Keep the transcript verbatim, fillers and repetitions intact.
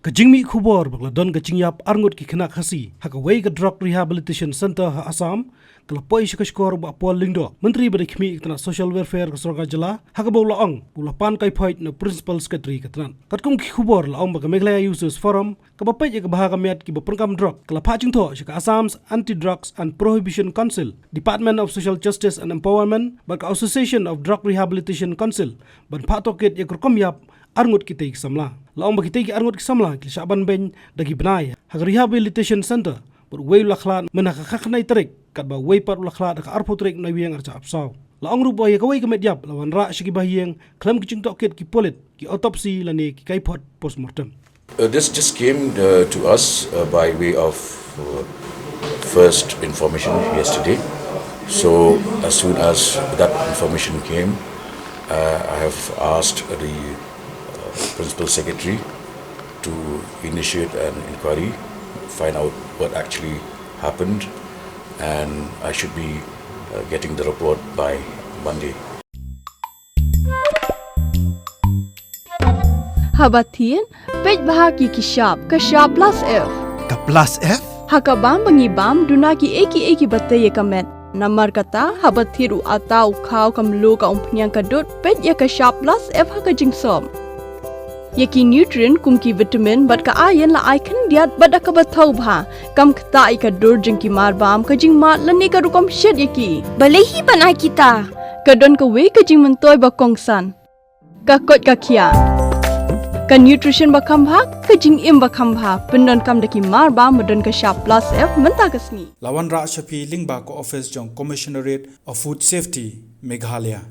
Ka jingmih khubor ba ka la don ka jingïap arngut ki khynnah Khasi ha kawei ka Drug Rehabilitation Center ha Assam ka la poi sha ka shkor u Bah Paul Lyngdoh, Myntri ba dei khmih ka tnat Social Welfare ka sorkar jylla, ha kaba u la ong u la pan kai phoit na Principal Secretary ka tnat. Katkum ki khubor la ong ba ka Meghalaya Users Forum kaba peit ïa ka bha ka miat kiba pyndonkam drug ka la phah jingthoh sha ka Assam's Anti-Drugs and Prohibition Council, Department of Social Justice and Empowerment bad ka Association of Drug Rehabilitation Council ban phah tohkit ïa ka rukom ïap arngut kitei ki samla. La ong ba kitei ki arngut ki samla ki la shah ban beiñ da ki bnai ha ka Rehabilitation Center bad uwei u la khlad mynha ka khatkhyndai tarik katba uwei pat u la khlad ha ka arphew tarik Naiwieng arhajar arphew saw. La ong ruh ba ïa kawei ka met ïap la wanrah sha ki bahaïing khlem ki jingtohkit ki pulit, ki autopsy lane ki kaiphod postmortem. Uh, this just came uh, to us uh, by way of uh, first information yesterday. So as soon as that information came, uh, I have asked the uh, principal secretary to initiate an inquiry, find out what actually happened, and I should be uh, getting the report by Monday. Haba thied, peit bha ki ki shap, ka shap plus F. Ka plus F? Ha ka bam ba ngi bam duna ki ei ki ei ki ba tei ïa ka met. Namar kata, haba thied u ata u khaw ka mluh ka umphniang ka dud, peit ïa ka shap plus F ha ka jingsop. Ïa ki nutrient kum ki vitamin bad ka iron la ai khyndiat bad da kaba thaw bha. Kam ktah ïa ka dur jong ki marbam, ka jingmad lane ka rukom shet ïa ki. Balei hi ban ai kita? Ka don kawei ka jingmyntoi ba kongsan. Ka koit ka khiah. Ka nutrition ba kham bha, ka jingim ba kham bha. Pyndonkam da ki marbam ba don ka shap plus F mynta ka sngi. La wanrah sha phi lyngba ka ophis jong Commissionerate of Food Safety, Meghalaya.